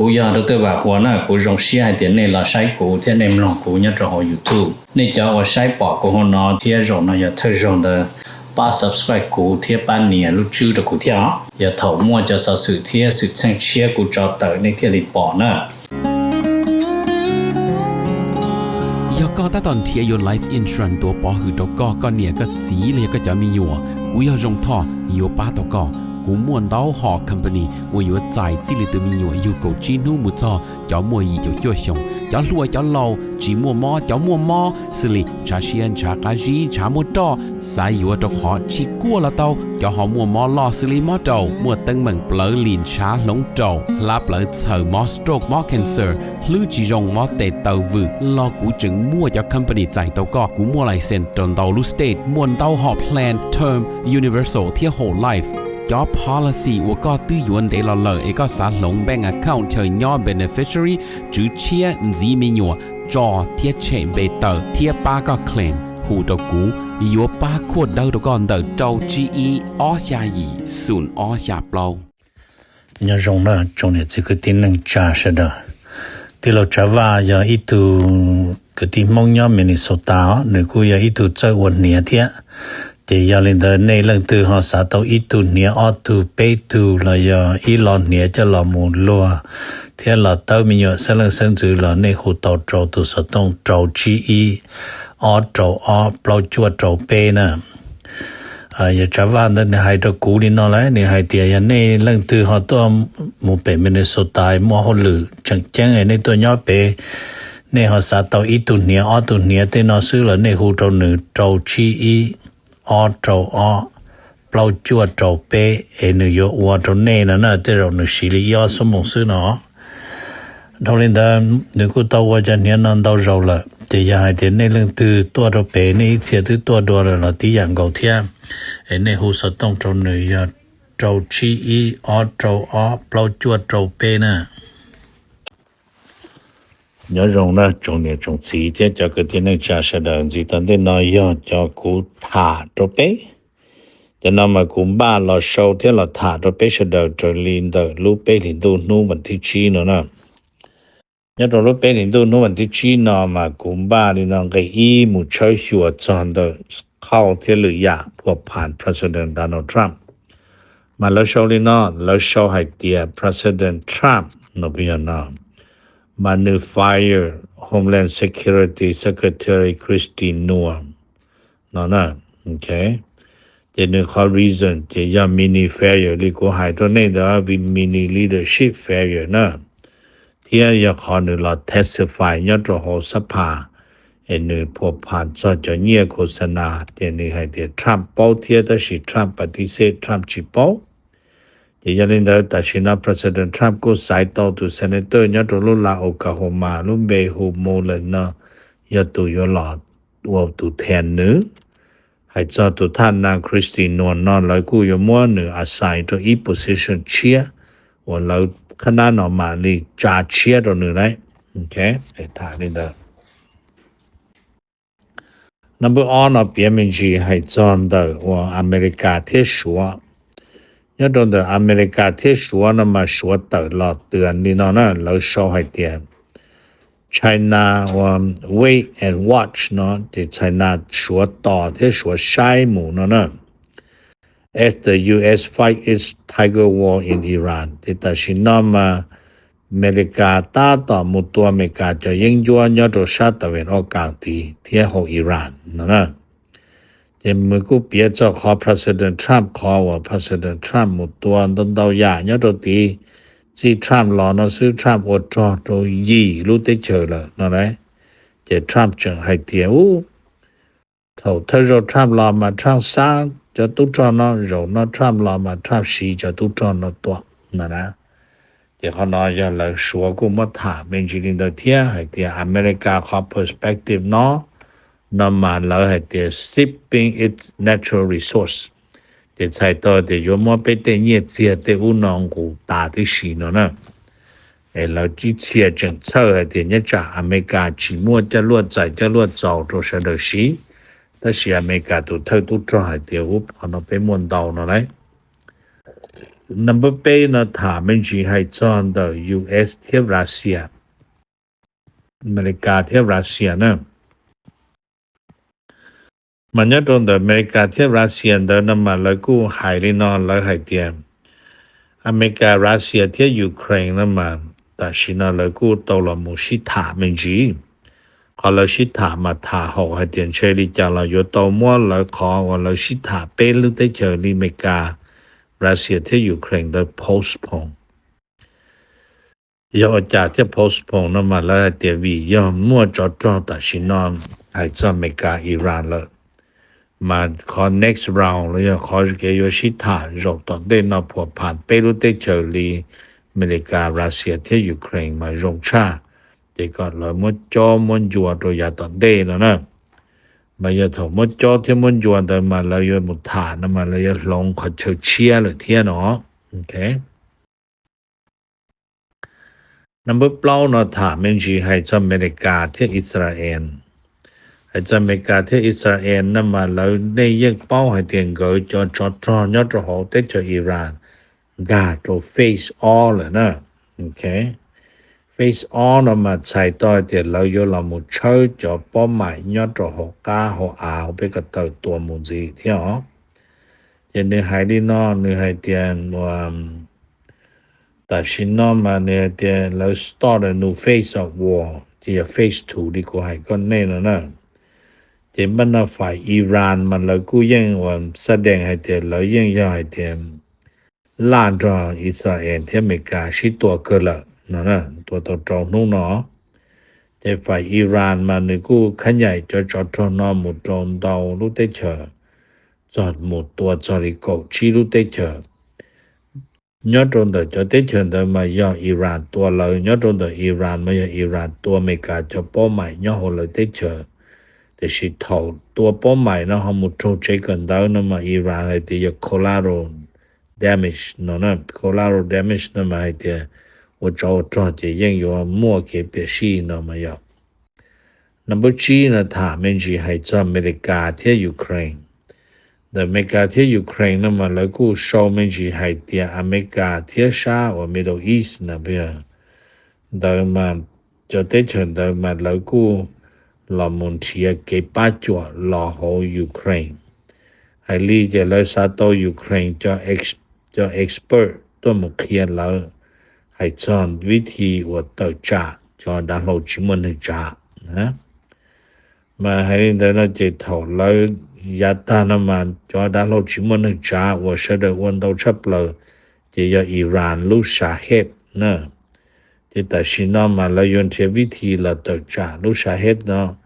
Kuv yog Doctor Vam Huas na, kuv zoo siab hais tias nej los saib kuv thiab nej mloog kuv nyob rau hauv YouTube. Nej cov uas saib pom kuv hauv no thiab zaum no yog thawj zaug ntawd, pab subscribe kuv thiab pab nias lub tswb rau kuv thiab os. Yog thaum muaj cov xov xwm thiab xwm txheej tshiab kuv tso tawm nej thiaj li pom na. Yog koj tab tom nrhiav yuav life insurance tuav pov hwm rau koj, koj niam koj txiv los yog koj cov me nyuam, kuv yog Zoo Thoj yuav pab tau koj. Kuv muaj ntau hom company uas yuav txais txij li tus me nyuam yug kaum tsib hnub mus txog cov muaj yim caum cuaj xyoos, cov hluas cov laus, tsis muaj mob cov muaj mob, xws li ntshav siab ntshav qab zib ntshav muaj roj, xav yuav rau qhov tsis kuaj los tau, cov ho muaj mob loj xws li mob raum, muaj teeb meem plawv lim ntshav hloov raum, hlab plawv txhaws, mob stroke mob cancer, hlwb tsis zoo mob tes taw vwm los kuv tseem muaj cov company txais tau koj. Kuv muaj license rau ntau lub state, muaj ntau hom plan term, universal thiab whole life. Cov policy uas koj twb yuav ntev los lawm es koj xav hloov bank account chaw nyob beneficiary, tswv tshiab, ntxiv me nyuam, tso thiab tshem npe tawm thiab pab koj claim, hu rau kuv, yuav pab khuaj dawb rau koj ntawm rau tsib ib ob xya yim xoom ob xya plaub. Nyob zoo na tsoom niam txiv kwv tij neej tsa sawv daws. Tij laug Tsav Vaj yog ib tug kwv tij Hmoob nyob Minnesota os, nws kuj yog ib tug txawj ua hniav thiab. Ces yog li ntawd nej leej twg ho xav tau ib tug hniav ob tug peb tug los yog ib lo hniav coj los mus luag thiab los tawb me nyuam xeeb leej xeeb ntxwv los nej hu tau rau tus xov tooj rau tsib ib ob rau ob plaub cuaj rau peb na. Yog Tsav Vaj ntawd nws hais rau kuv li no lawm, nws hais tias yog nej leej twg ho tuaj mus pem Minnesota muaj hauj lwm tseem ceeb nej tuaj nyob pem, nej ho xav tau ib tug hniav ob tug hniav tej no xwb los nej hu rau nws rau tsib ib ob rau ob plaub cuaj rau peb es nws yuav ua rau nej no na, tej zaum nws siv li ib ob xuab moos xwb no. Dhau li ntawd nws kuj tau ua cov hniav no ntau zaus lawm, ces yog hais tias nej leej twg tuaj rau pem nej ib txhia twb tuaj dua lawm los tib yam nkaus thiab, es nej hu xov tooj rau nws yog rau tsib ib ob rau ob plaub cuaj rau peb na. Nyob zoo na tsoom niam tsoom txiv thiab cov kwv tij neej tsa sawv daws, ntxiv tom ntej no yog cov kuv tham rau peb. Cov no mas kuv npaj los sau thiab los tham rau peb sawv daws raws li ntawm lub peb hlis ntuj hnub vas thib tsib no na. Nyob rau lub peb hlis ntuj hnub vas thib tsib no mas kuv npaj li no, nqe ib mus tshawb xyuas txog ntawm qhauj thiab lwm yam phua phas President Donald Trump. Mas lawv sau li no, lawv sau hais tias President Trump no, no, mas nws fire Homeland Security Secretary Kristi Noem no na. Ces nws qhov reason ces yog mini failure li kuv hais rau nej ntawd, mini leadership failure na. Thiab yog qhov nws los testify nyob rau hauv xab phas, es nws phua phas txog cov nyiaj khos xa nas, ces nws hais tias Trump paub thiab tab sis Trump pas tis xej, Trump tsis paub. Ces yog li ntawd tam sim no President Trump kuj xaiv tau tus senator nyob rau lub las Oklahoma lub npe hu Mullin no, yog tus yuav los ua tus thia nws. Hais txog tus thaj nas Kristi Noem no lawv kuj yuav muab nws assign rau ib position tshiab uas lawv qhab nab no mam li tsa tshiab rau nws lawm. Tham li ntawd. Number ob no piav me ntsis hais txog ntawm uas Amelikas thiab Suav. Nyob rau ntawm Amelikas thiab Suav no mas Suav tawm los twm li no na, lawv sau hais tias China uas Wait and Watch no ces China Suav tos thiab Suav saib mus no na. As the U S fight its tiger war in Iran, ces tam sim no mas Amelikas tab tom mus tua Amelikas cov yeeb ncuab nyob rau sab tawm ves ob kas tid thiab hauv Iran no na. Ces nws kuj piav txog qhov President Trump, qhov uas President Trump mus tua ntau ntau yam nyob rau tid. Txij Trump los no xwb Trump ua rog rau yim lub teb chaws lawm no na. Ces Trump tseem hais tias u, thaum thawj zaug Trump los mas Trump xab cov tub rog no, zaum no Trump los mas Trump siv cov tub rog no tua no na. Ces qhov no yog lawv Suav kuj muab tham me ntsis li ntawd thiab hais tias Amelikas qhov perspective no, no mas lawv hais tias stripping its natural resource, ces txhais tau tias yuav muab peb tej nyiaj txiag tej ub no nqus tas tib si no na. Es lawv ib txhia tseem txhawj hais tias nyob tsam Amelikas tsis muaj coj luaj txais coj luaj txaus rau sawv daws siv, tab sis Amelikas tus thawj tub rog hais tias ub, qhov no peb muaj ntau no lauj. Number peb no tham me ntsis hais txog ntawm U S thiab Russia, Amelikas thiab Russia na. Mas nyob rau ntawm Amelikas thiab Russia ntawd no mas lawv kuj hais li no, lawv hais tias Amelikas, Russia thiab Ukraine no mas tam sim no lawv kuj tau los mus sib tham me ntsis. Qhov lawv sib tham mas tham haum hais tias ntshe li cas los yuav tau muab lawv qhov uas lawv sib tham peb lub teb chaws li Amelikas, Russia thiab Ukraine ntawd postpone. Yog ua cas thiaj postpone no mas lawv hais tias vim yog muaj tsov rog tam sim no hais txog Amelikas, Iran lawm, mas qhov next round los yog qhov kev yuav sib tham zaum tom ntej no phuam pham peb lub teb chaws li Amelikas, Russia thiab Ukraine mas zoo tshaj, ces kom lawv muab cob muab ncua rau yav tom ntej no na. Mas yog thaum muab cob thiab muab ncua ntawd mas lawv yuav mus tham no mas lawv yuav hloov qhov chaw tshiab lawm thiab no. Number plaub no tham me ntsis hais txog Amelikas thiab Israel. Hais txog Amelikas thiab Israel no mas lawv nej yeej paub hais tias nkawd cov tsov rog nyob rau hauv teb chaws Iran nkag rau phase ob lawm na. Phase ob no mas txhais tau hais tias lawv yuav los mus tshawb cov pob maim nyob rau hauv qab hauv av hauv peb ko taw tua mus ntxiv thiab os. Ces nws hais li no, nws hais tias tam sim no mas nws hais tias lawv start a new phase of war, ces yog phase two li kuv hais koj nej no na. Ces npaj no fais Iran mas lawv kuj yeej ua xab dees hais tias lawv yeej yog hais tias laj nrog Israel thiab Amelikas sib tua kawg lawm no, tua tau rau hnub no. Ces fais Iran mas nws kuj khab nyaim cov tsov rog no mus rau ntau lub teb chaws, txog mus tua txog li kaum tsib lub teb chaws. Nyob rau ntawm cov teb chaws ntawd mas yog Iran tua lawv, nyob rau ntawm Iran mas yog Iran tua Amelikas cov pob maim nyob hauv lawv teb chaws. Tiam sis thaum tua pob maim no ho mus raug tsev kawm ntawv no mas Iran hais tias yog collateral damage no, collateral damage no mas hais tias ua tsov ua rog ces yeej yuav muaj kev piam sij no mas yog. Number tsib no tham me ntsis hais txog Amelikas thiab Ukraine. Ntawm Amelikas thiab Ukraine no mas lawv kuj sau me ntsis hais tias Amelikas thiab sab uas Middle East no ntawd mas cov teb chaws ntawd mas lawv kuj los mus nrhiav kev pab cuam los hauv Ukraine. Hais li ces lawv xav tau Ukraine cov expert tuaj mus qhia lawv hais txog vib thi uas tawm tsam cov dav hlau tsis muaj neeg tsav. Mas hais li ntawd no ces thaum lawv yav tag no mas cov dav hlau tsis muaj neeg tsav uas sawv daws ua ntau tshaj plaws ces yog Iran lub Shahed na. Ces tam sim no mas lawv yuav nrhiav vib thi los tawm tsam lub Shahed no,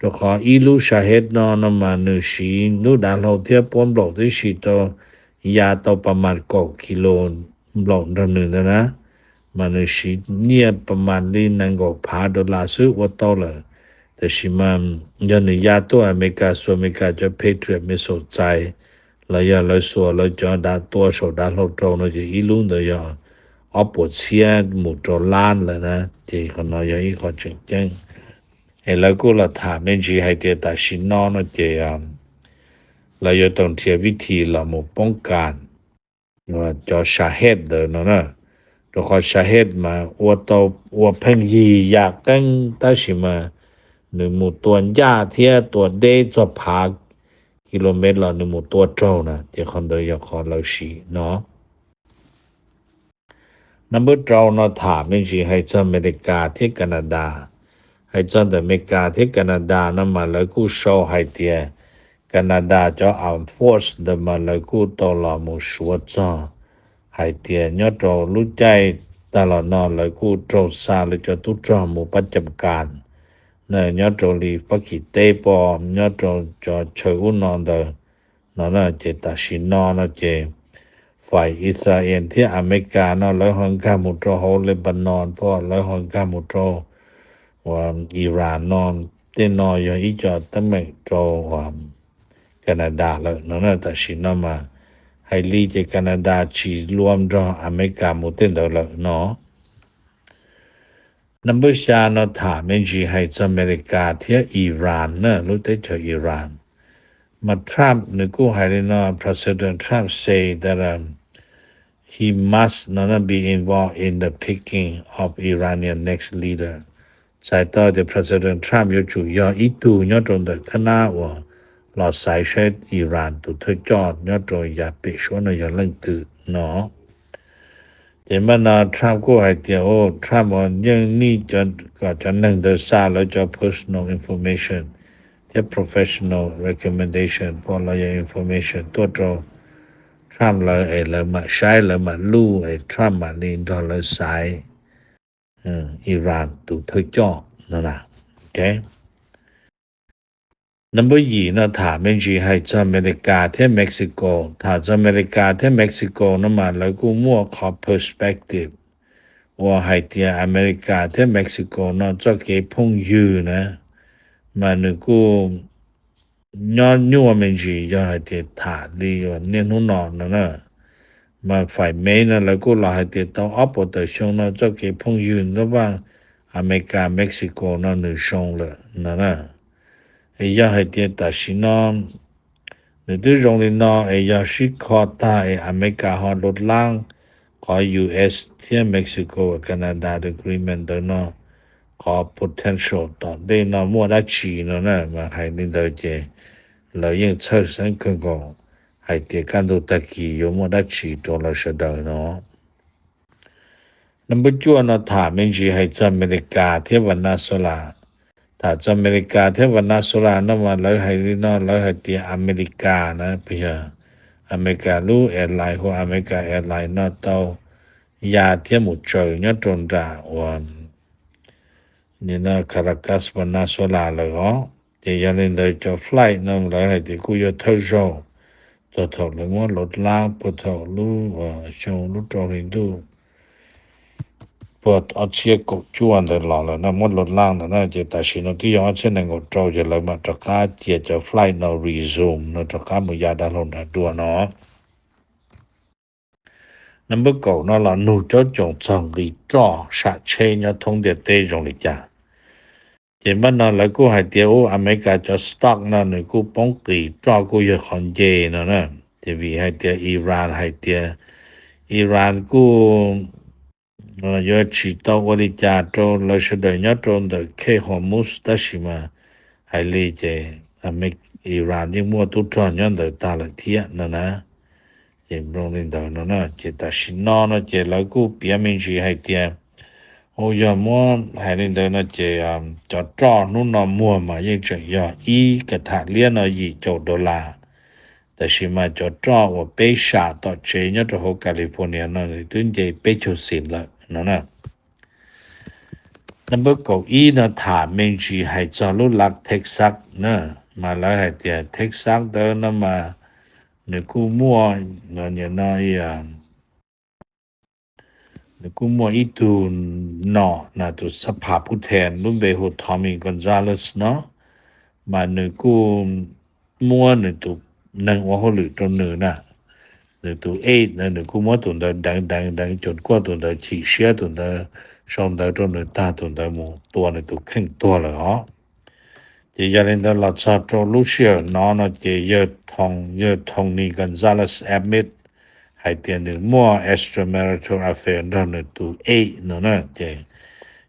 rau qhov ib lub Shahed no no mas nws siv lub dav hlau thiab pob nplaum tib si tau ya tau pas mas kaum kis lus nplaum nrog nws ntawd na, mas nws siv nyiaj pas mas li nees nkaum phav dollar xwb ua tau lawm. Tab sis mas yog nws ya tuaj Amelikas xuas Amelikas cov Patriot missile txais los yog lawv xuas lawv cov dav tua saum dav hlau rau no ces ib lub ntawd yog ob puas txhiab mus rau lab lawm na, ces qhov no yog ib qho tseem ceeb. Es lawv kuj los tham me ntsis hais tias tam sim no no ces lawv yuav tau nrhiav vib thi los mus poob kas cov Shahed ntawd no na, rau qhov Shahed mas ua tau ua pheej yig yam qeeb tab sis mas nws mus tua ncaj thiab tua deb txog phav kilomev los nws mus tua raug na, ces qhov ntawd yog qhov lawv siv no. Number rau no tham me ntsis hais txog Amelikas thiab Canada. Hais txog ntawm Amelikas thiab Canada no mas lawv kuj sau hais tias Canada cov armed force ntawd mas lawv kuj tau los mus suav txog hais tias nyob rau lub caij tag los no lawv kuj raug xa lawv cov tub rog mus pab cam kas na, nyob rau li Fab Kis teb pom nyob rau cov chaw ub no ntawd no na, ces tam sim no no ces fais Israel thiab Amelikas no lawv ho nkag mus rau hauv Lebanon pom, lawv ho nkag mus rau Iran no, tej no yog ib co teeb meem rau Canada lawm no na. Tam sim no mas hais li ces Canada tsis luam nrog Amelikas mus tej ntawd lawm no. Number xya no tham me ntsis hais txog Amelikas thiab Iran na, lub teb chaws Iran. Mas Trump nws kuj hais li no, President Trump said that he must no be involved in the picking of Iranian next leader. Txhais tau tias President Trump yuav tsum yog ib tug nyob rau ntawm kab nab uas los xaiv saib Iran tus thawj coj nyob rau yav pem suab no yog leej twg no. Ces mas no Trump kuj hais tias, o, Trump uas yeej nij kom cov neeg ntawd xa lawv cov personal information thiab professional recommendation pom los yog information tuaj rau Trump lawv es lawv mam saib, lawv mam luj es Trump mam li nrog lawv xaiv Iran tus thawj coj no na. Number yim no tham me ntsis hais txog Amelikas thiab Mexico. Tham txog Amelikas thiab Mexico no mas lawv kuj muaj qhov perspective uas hais tias Amelikas thiab Mexico no txoj kev phooj ywg na, mas nws kuj nyob nyuaj me ntsis yog hais tias tham li uas niaj hnub no no na. Mas faim mev no lawv kuj los hais tias tau ob puas tawm xyoo no txoj kev phooj ywg ntuj vaj Amelikas Mexico no nws zoo lawm no na. Es yog hais tias tam sim no nws twb zoo li no es yog sib kho tag es Amelikas ho lub laab qhov U S thiab Mexico Canada agreement ntawd no, qhov potential tom ntej no muaj dab tsi no na, mas hais li ntawd ces lawv yeej txhawj xeeb kawg nkaus hais tias kaj ntug tag kis yuav muaj dab tsi rau lawv sawv daws no. Number cuaj no tham me ntsis hais txog Amelikas thiab Venezuela. Tham txog Amelikas thiab Venezuela no mas lawv hais li no, lawv hais tias Amelikas na, yog Amelikas lub airline hu American Airlines no tau ya thiab mus tsaws nyob rau nram uas Caracas, Venezuela lawm os. Ces yog li ntawd cov flight no lawv hais tias kuj yuav thawj zaug txog thaum lawv muab lov laab puag thaum lub xyoo lub rau hli ntuj puag ob txhiab kaum cuaj ntawd los lawm no, muab lov laab ntawd na. Ces tam sim no twb yog ob txhiab nees nkaum rau ces lawv mam rov qab cia cov flight no resume no rov qab mus ya dab laug nram dua no. Number kaum no los nug caub coom txog nqis roj sam tsheb nyob thoob ntiaj teb zoo li cas. Ces npaj no lawv kuj hais tias ub Amelikas cov stock no nws kuj poob qis roj kuj yog qhov nce no na. Ces vim hais tias Iran hais tias Iran kuj yuav tsis tau ua li cas rau lawv sawv daws nyob rau ntawm khej Hormuz tab sis mas hais li ces Iran yeej muaj tub rog nyob ntawd tag lawm thiab no na. Ces zoo li ntawd no na, ces tam sim no no ces lawv kuj piav me ntsis hais tias ua yog muab hais li ntawd no ces cov roj hnub no muag mas yeej tseem yog ib ka tham liab no yim caum dollar. Tab sis mas cov roj uas peb sam tom tsev nyob rau hauv California no nws twb nce peb caug xim lawm no na. Number kaum ib no tham me ntsis hais txog lub lav Texas na, mas lawv hais tias Texas ntawd no mas nws kuj muaj no nws kuj muaj ib tug nom na tus xab phas pub then lub npe hu Tommy Gonzalez no, mas nws kuj muab nws tus neeg ua hauj lwm rau nws na, nws tus aide ntawd nws kuj muab tus ntawd deev deev deev, cov kuaj tus ntawd chim siab, tus ntawd sau ntawv rau nws tag, tus ntawd mus tua nws tus kheej tuag lawm os. Ces yog li ntawd los txog rau lub sij hawm no no ces yawg Tony Gonzalez admit hais tias nws muaj extramarital affair nrog nws tus aide no na. Ces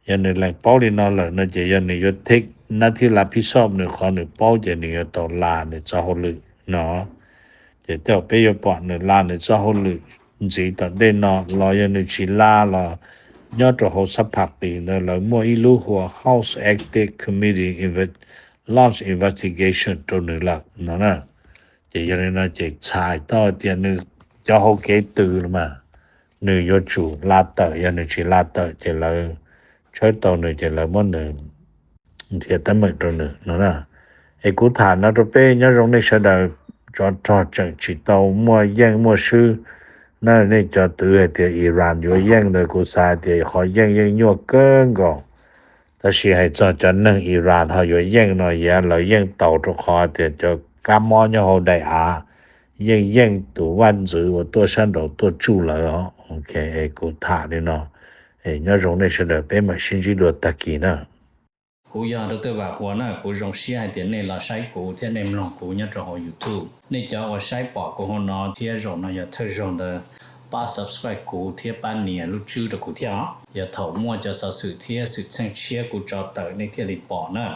yog nws lees paub li no lawm no ces yog nws yuav take nab thib la phib xob nws qhov nws paub ces nws yuav tau la nws txoj hauj lwm no. Ces tej zaum peb yuav pom nws la nws txoj hauj lwm ntxiv tom ntej no los yog nws tsis la los nyob rau hauv xab phas qis ntawd lawv muaj ib lub hu ua House Ethics Committee launch investigation rau nws lawm no na. Ces yog li no ces txhais tau tias nws cov hau kev tws mas nws yuav tsum la tawm, yog nws tsis la tawm ces lawv tshawb tau nws ces lawv muab nws nrhiav teeb meem rau nws no na. Es kuv tham no rau peb nyob zoo nej sawv daws, tsov rog tseem tsis tau muaj yeej muaj swb na. Nej cov twv hais tias Iran yuav yeej ntawd kuv xav hais tias qhov yeej yeej nyuaj kawg nkaus. Tab sis hais txog cov neeg Iran ho yuav yeej no yav lawv yeej tau rau qhov tias cov kab mob nyob hauv daim av yeej yeej tus vaj ntxwv uas tuaj sab nraud tuaj tsuj lawv os. Kuv tham li no, nyob zoo nej sawv daws, peb mam sib ntsib dua tag kis na. Kuv yog Doctor Vam Huas na, kuv zoo siab hais tias nej los saib kuv thiab nej mloog kuv nyob rau hauv YouTube. Nej cov uas saib pom kuv hauv no thiab zaum no yog thawj zaug ntawd pab subscribe kuv thiab pab nias lub tswb rau kuv thiab os. Yog thaum muaj cov xov xwm thiab xwm txheej tshiab kuv tso tawm nej thiaj li pom na.